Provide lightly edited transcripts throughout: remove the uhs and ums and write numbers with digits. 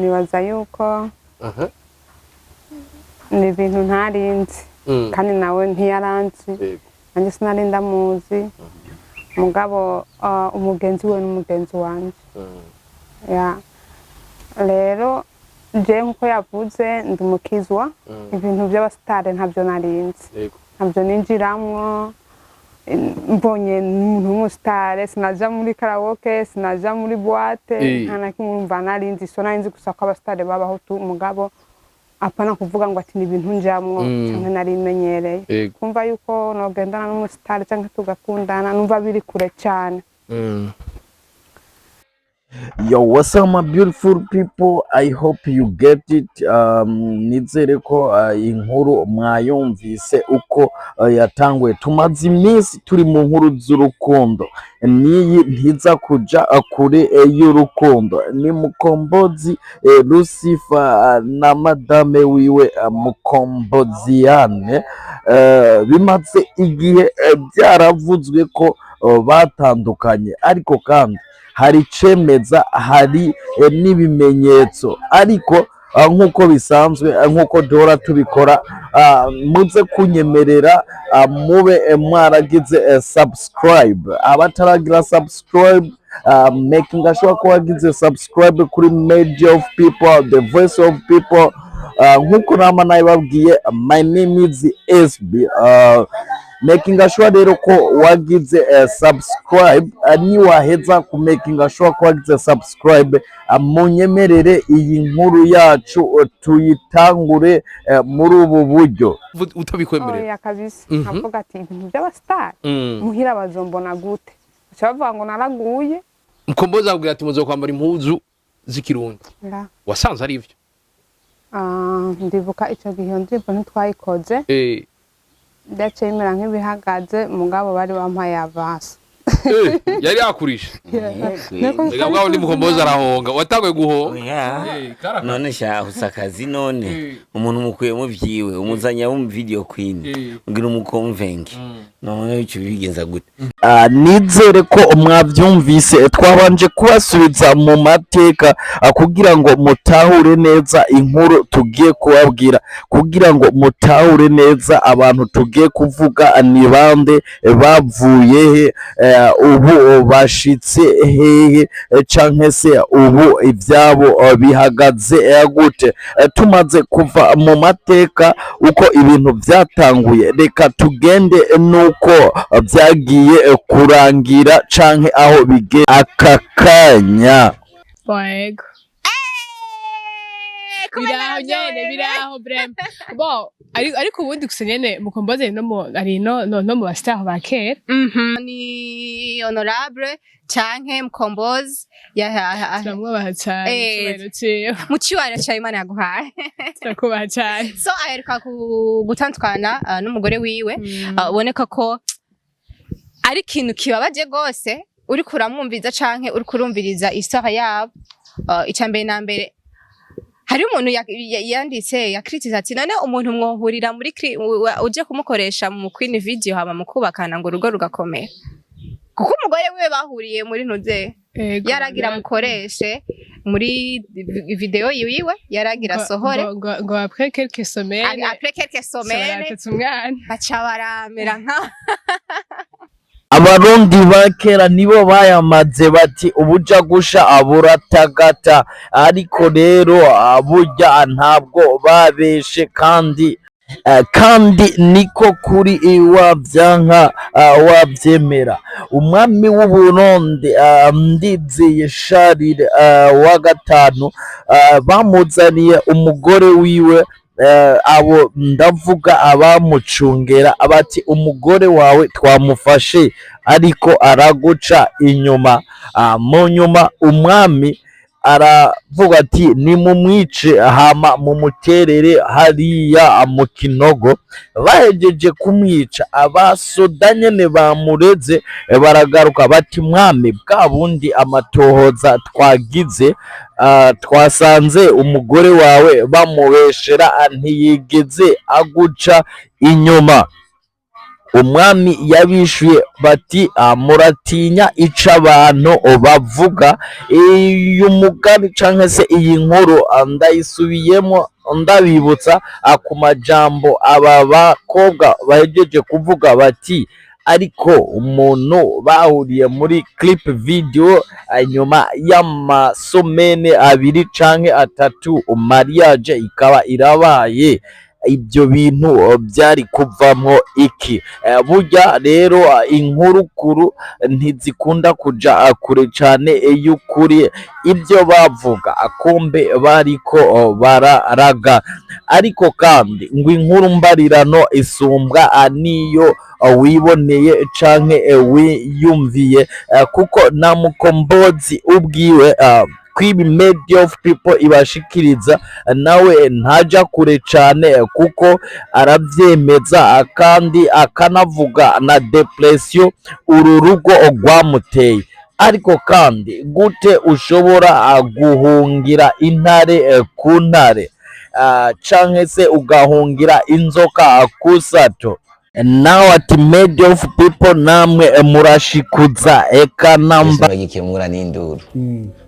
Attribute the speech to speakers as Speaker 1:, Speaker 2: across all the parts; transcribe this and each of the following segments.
Speaker 1: Nibaza yuko ni ibintu ntarinzi kandi nawe ntiyaranzi, nanjye sinari ndamuzi. Mugabo umugenzi we n'umugenzi wanje. Ya, rero je nkuko yavuze, ndi umukizwa. Ibintu by'abasitare ntabyo narinzi, ntabyo ninjiramwo. Mbonye umuntu w'umusitare, sinaja muri karaoke, sinaja muri boîte, nta na kimwe. Urumva narinzi, so narinzi gusa ko abasitare babaho tu, mugabo apana kuvuga ngo ati ni ibintu njamwo canke narimenyereye. Kumva yuko nogendana n'umusitare canke tugakundana, numva biri kure cane.
Speaker 2: Yo, what's up, my beautiful people? I hope you get it. Nizere ko inkuru mwayumvise uko yatanguye. Tumaze iminsi turi mu nkuru z'urukundo. Niyi ntiza kuja kure y'urukundo. Ni Mukombozi Lucifer na madame wiwe Mukomboziane. Bimaze igihe byaravuzwe ko batandukanye, ariko kandi hari icemeza, hari n'ibimenyetso. Ariko nk'uko bisanzwe, nk'uko duhora tubikora, muze kunyemerera mube mwaragize subscribe. Abataragira subscribe, making sure ko wagize subscribe kuri Media of People, the Voice of People. Nk'uko nama nabibabwiye, my name is SB. Making sure rero ko wagize subscribe. Niwaheza ku making sure ko wagize subscribe, munyemerere iyi nkuru yacu tuyitangure muri ubu buryo.
Speaker 3: Utabikwemerera?
Speaker 1: Oya kabisa. Nkavuga ati ibintu by'abasitari, muhira bazombona gute? Baca bavuga ngo naraguye.
Speaker 3: Mukombozi akubwira ati muzokwambara impuzu z'ikirundi. Wasanze ari ivyo?
Speaker 1: Ah, ndibuka ico gihe iyo ndirimbo ntitwayikoze, ndetse bimera nk'ibihagaze, mugabo bari bampaye avance.
Speaker 3: Yari yakurisha.
Speaker 1: Niko.
Speaker 3: Reka, bwaho ndi Mukombozi arahonga, watanguye guhonga.
Speaker 4: Oya.
Speaker 3: Karaka.
Speaker 4: None shahuse akazi none. Umuntu mukuyemo vyiwe, umuzanye mu video queen, ugira umukonvenge, none ico bigenza gute?
Speaker 2: Ah, nizere ko mwabyumvise. Twabanje kubasubiza mu mateka kugira ngo mutahure neza inkuru tugiye kubabwira, kugira ngo mutahure neza abantu tugiye kuvuga ni bande, bavuye he, ubu bashitse hehe, canke se ubu ibyabo bihagaze gute. Tumaze kuva mu mateka uko ibintu byatanguye, reka tugende nuko byagiye kurangira canke aho bige aka kanya.
Speaker 5: Yego, biraho nyene, biraho vraiment. Bon, ariko ubundi gusa nyene Mukombozi ari no mu ari no mu ba star ba kera.
Speaker 6: Ni honorable canke Mukombozi
Speaker 5: Turamwubaha cyane. Icyubahiro ciwe.
Speaker 6: Mu cyubahiro ca Imana yaguhaye.
Speaker 5: Turakubaha cyane.
Speaker 6: So aheruka gutandukana n'umugore wiwe. Uboneka ko ari ikintu kibabaje gose uriko uramwumviriza canke uriko urumviriza histoire yabo. Ica mbere na mbere, hari umuntu yanditse yakritiza ati: "None umuntu mwohurira muri uje kumukoresha mu queen video, hama mukubakana ngo urugo rugakomera?" Kuko umugore wiwe bahuriye muri ntuze, yaragira mukoreshe muri video yiwe, yaragira asohore.
Speaker 5: Ngo après quelques semaines,
Speaker 6: après quelques semaines,
Speaker 5: baratetse umwana.
Speaker 6: Baca baramera nka
Speaker 2: Abarundi ba kera nibo bayamaze bati: "Ubuja gusha buratagata." Ariko rero burya ntabwo babeshe, kandi kandi niko kuri, wavyanka wavyemera. Umwami w'Uburundi Ndizeye Charles wa gatanu, bamuzaniye umugore wiwe, abo ndavuga abamucungera, bati: "Umugore wawe twamufashe ariko araguca inyuma." Mu nyuma umwami aravuga ati: "Nimumwice, hama mumuterere hariya mu kinogo." Bahejeje kumwica, abasoda nyene bamureze baragaruka bati: "Mwami, bwa bundi amatohoza twagize, twasanze umugore wawe bamubeshera, ntiyigeze aguca inyuma." Umwami yabishuye bati: "Muratinya ico abantu bavuga." Uyu mugani canke se iyi nkuru ndayisubiyemo, ndabibutsa ku majambo aba bakobwa bahejeje kuvuga, bati: ariko umuntu bahuriye muri clip video, nyuma y'amasomene 2 canke 3 mariage ikaba irabaye, ibyo bintu byari kuvamwo iki? Burya rero inkuru kuru ntizikunda kuja kure cane y'ukuri. Ibyo bavuga kumbe bariko bararaga. Ariko kandi ngo inkuru mbarirano isumbwa niyo wiboneye canke wiyumviye, kuko na Mukombozi ubwiwe kwibi Media of People ibashikiriza, nawe ntaja kure cane, kuko aravyemeza kandi akanavuga na dépression uru rugo rwamuteye. Ariko kandi gute ushobora guhungira intare ku ntare, canke se ugahungira inzoka kusato? Nawe ati: "Media of People, namwe murashikuza eka namba."
Speaker 4: Bagikemura n'induru.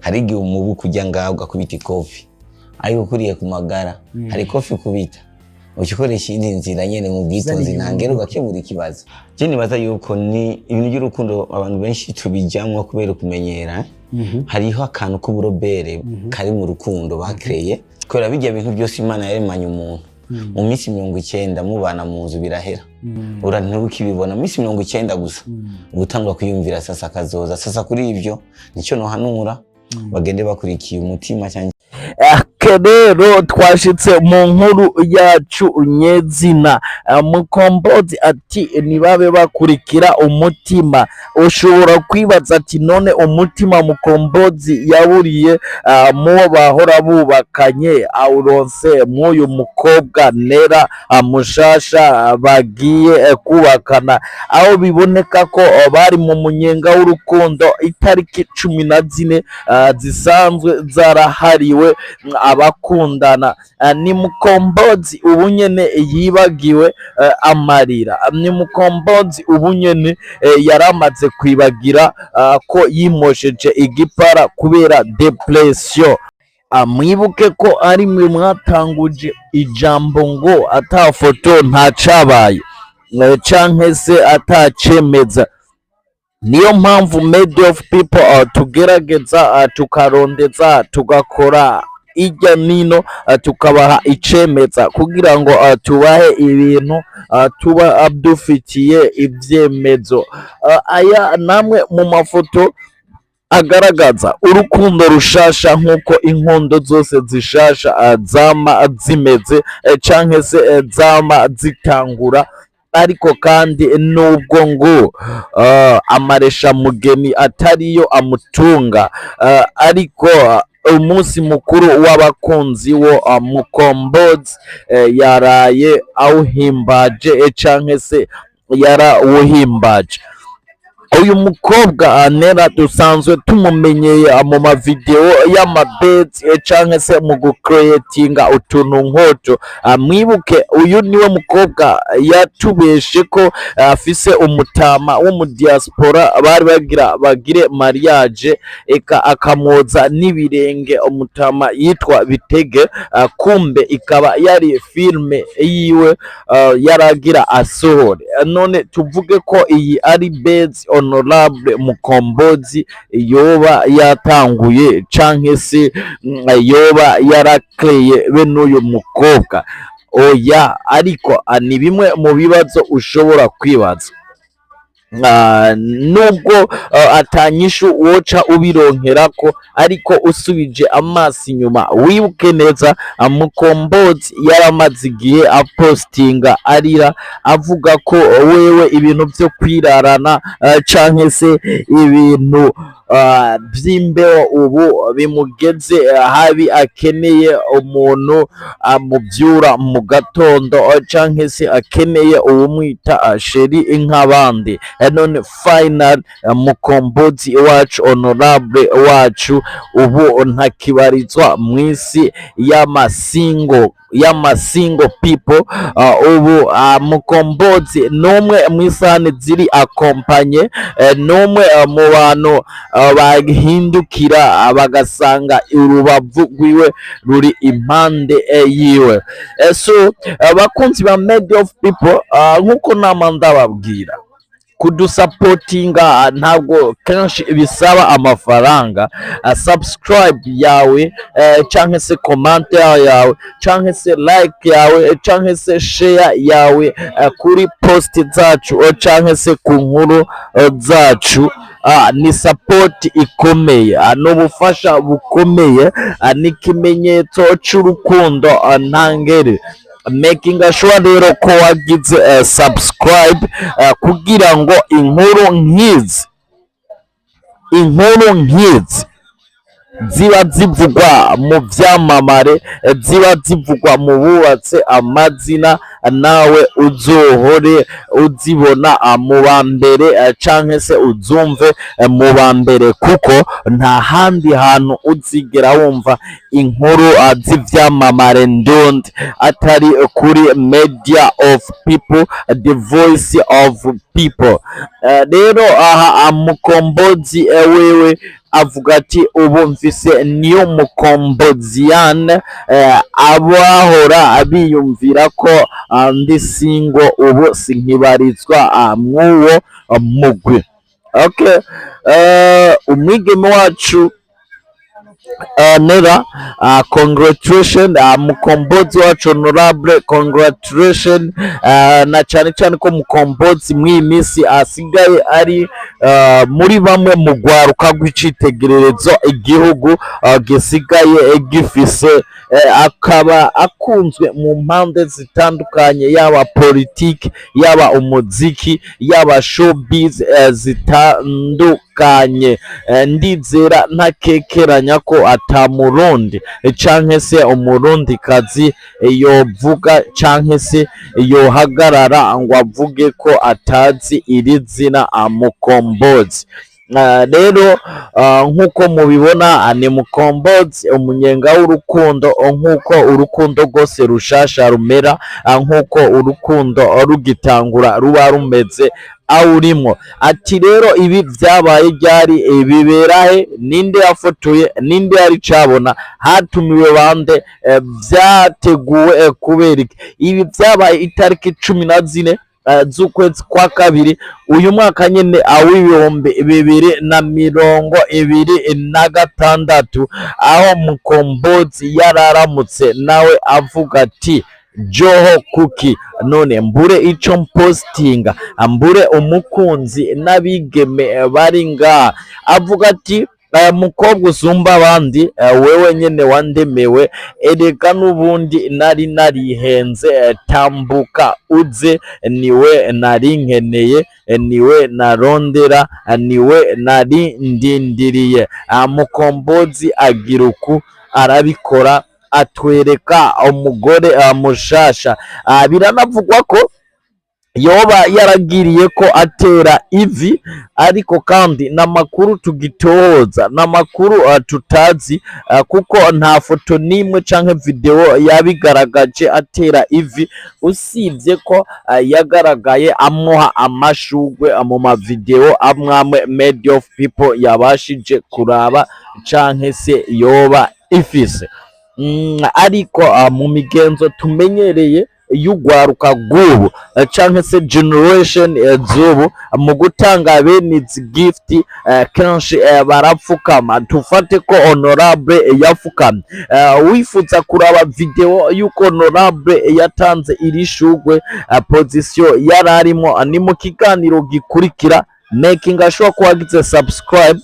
Speaker 4: Hari igihe umubu kujya ngaho ugakubita ikofi, ariko ukuriye ku magara hari ikofi kubita, uca ukoresha iyindi nzira nyene mu bwitonzi ntangere ugakemura ikibazo. Je nibaza yuko ni ibintu by'urukundo abantu benshi tubijamwo kubera kumenyera. Hariho akantu k'uburobere kari mu rukundo bakreye, kubera bijya bintu byose Imana yaremanye umuntu mu minsi 90 mubana mu nzu birahera, ura ntukibibona mu minsi 90 gusa, uba utangura kwiyumvira sasa kazoza. Sasa kuri ibyo nicyo nohanura, bagende bakurikiye umutima cyangwa
Speaker 2: Ake rero twashitse mu nkuru yacu nyezina. Mukombozi ati: "Nibabe bakurikira umutima." Ushobora kwibaza ati: "None umutima Mukombozi yaburiye muwo bahora bubakanye awuronse mw'uyu mukobwa Nera mushasha bagiye kubakana?" Aho biboneka ko bari mu munyenga w'urukundo itariki 14 zisanzwe zarahariwe abakundana. Ni Mukombozi ubu nyene yibagiwe amarira. Ni Mukombozi ubu nyene yaramaze kwibagira ko yimosheje igipara kubera dépression. Mwibuke ko ari mwe mwatanguje ijambo ngo ata foto ntacabaye, canke se atacemeza. Niyo mpamvu Media of People tugerageza, tukarondeza, tugakora irya nino, tukabaha icemeza kugira ngo tubahe ibintu tuba dufitiye ivyemezo. Aya namwe mu mafoto agaragaza urukundo rushasha, nk'uko inkundo zose zishasha zama zimeze, canke se zama zitangura. Ariko kandi nubwo ngo amaresha mugeni atariyo amutunga, ariko umunsi mukuru w'abakunzi wo Mukombozi yaraye awuhimbaje, canke se yarawuhimbaje. Uyu mukobwa Nera dusanzwe tumumenyeye mu mavideo y'amabeti, canke se mu gucreatinga utuntu nk'utu. Mwibuke uyu niwe mukobwa yatubeshe ko afise umutama wo mu diaspora, bari bagira bagire mariage, eka akamwoza n'ibirenge, umutama yitwa Bitege. Kumbe ikaba yari filme yiwe yaragira asohore. None tuvuge ko iyi ari base honorable Mukombozi yoba yatanguye, canke se yoba yarakreye be n'uyu mukobwa? Oya, ariko ni bimwe mu bibazo ushobora kwibaza. Nubwo atanyishu woca ubironkerako, ariko usubije amaso inyuma wibuke neza, Mukombozi yaramaze igihe apostinga arira, avuga ko wewe ibintu vyo kwirarana, canke se ibintu vy'imbeho ubu bimugeze habi, akeneye umuntu amuvyura mu gatondo, canke se akeneye uwumwita chéri nk'abandi. None final Mukombozi wacu, honorable wacu, ubu ntakibarizwa mw'isi y'amasingo. y'ama single people. Ubu Mukombozi n'umwe mu isahani ziri accompagné, n'umwe mu bantu bahindukira bagasanga urubavu rwiwe ruri impande yiwe. So bakunzi ba Media of People, nkuko nama ndababwira, kudusapotinga ntabwo kenshi bisaba amafaranga. Subscribe yawe, canke se commentaire yawe, canke se like yawe, canke se share yawe kuri post zacu, canke se ku nkuru zacu, ni support ikomeye, ni ubufasha bukomeye, ni ikimenyetso c'urukundo ntangere. Making sure rero ko wagize subscribe kugira ngo inkuru nk'izi ziba zivugwa mu vyamamare, ziba zivugwa mu bubatse amazina, nawe uzohore uzibona mu ba mbere, canke se uzumve mu ba mbere, kuko nta handi hantu uzigera wumva inkuru z'ivyamamare ndundi atari kuri Media of People, the voice of people. Rero aha Mukombozi wewe avuga ati: "Ubu mfise niyo Mukomboziyane, abahora biyumvira ko ndi single ubu sinkibarizwa mw'uwo mugwi." Okay, umwigeme wacu Nera, congratulation. Mukombozi wacu Honorable, congratulation, na cyane cyane ko Mukombozi mw'iyi minsi asigaye ari muri bamwe mu rwaruka rw'icitegererezo igihugu gisigaye gifise, akaba akunzwe mu mpande zitandukanye, yaba politiki, yaba umuziki, yaba showbiz zitandukanye. Ndizera ntakekeranya ko ata Murundi canke se Umurundikazi yovuga canke se yohagarara ngo avuge ko atazi iri zina Mukombozi. Rero nk'uko mubibona, ni Mukombozi, umunyenga w'urukundo, nk'uko urukundo rwose rushasha rumera, nk'uko urukundo rugitangura ruba rumeze, awurimwo. Ati rero ibi vyabaye ryari? Bibera he? Ninde yafotoye? Ninde yari cabona? Hatumiwe bande? Vyateguwe kubera iki? Ibi vyabaye itariki 14 z'ukwezi kwa kabiri uyu mwaka nyene aw'ibihumbi bibiri na mirongo ibiri na gatandatu, aho Mukombozi yararamutse nawe avuga ati: "Joho kuki none mbure ico mpostinga, mbure umukunzi n'abigeme bari ngaha?" Avuga ati: "Mukobwa usumba abandi, wewe nyene wandemewe, erega n'ubundi nari narihenze, tambuka uze, niwe nari nkeneye, niwe narondera, niwe nari ndindiriye." Mukombozi agira uku arabikora, atwereka umugore mushasha. Biranavugwa ko yoba yaragiriye ko atera ivi, ariko kandi n'amakuru tugitohoza, n'amakuru tutazi, kuko nta foto n'imwe canke video yabigaragaje atera ivi, usibye ko yagaragaye amuha amashurwe mu mavideo amwamwe Media of People yabashije kuraba canke se yoba ifise. Ariko mu migenzo tumenyereye y'urwaruka rw'ubu, canke se generation z'ubu, mu gutanga bene izi gift, kenshi barapfukama. Tufate ko Honorable yafukamye. Wifuza kuraba video y'uko Honorable yatanze iri shurwe, position yari arimo, ni mu kiganiro gikurikira. Making sure ko wagize subscribe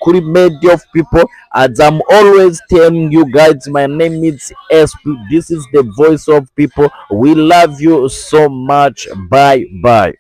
Speaker 2: kuri Media of People. As I'm always telling you guys, my name is SP. This is the voice of people. We love you so much. Bye bye.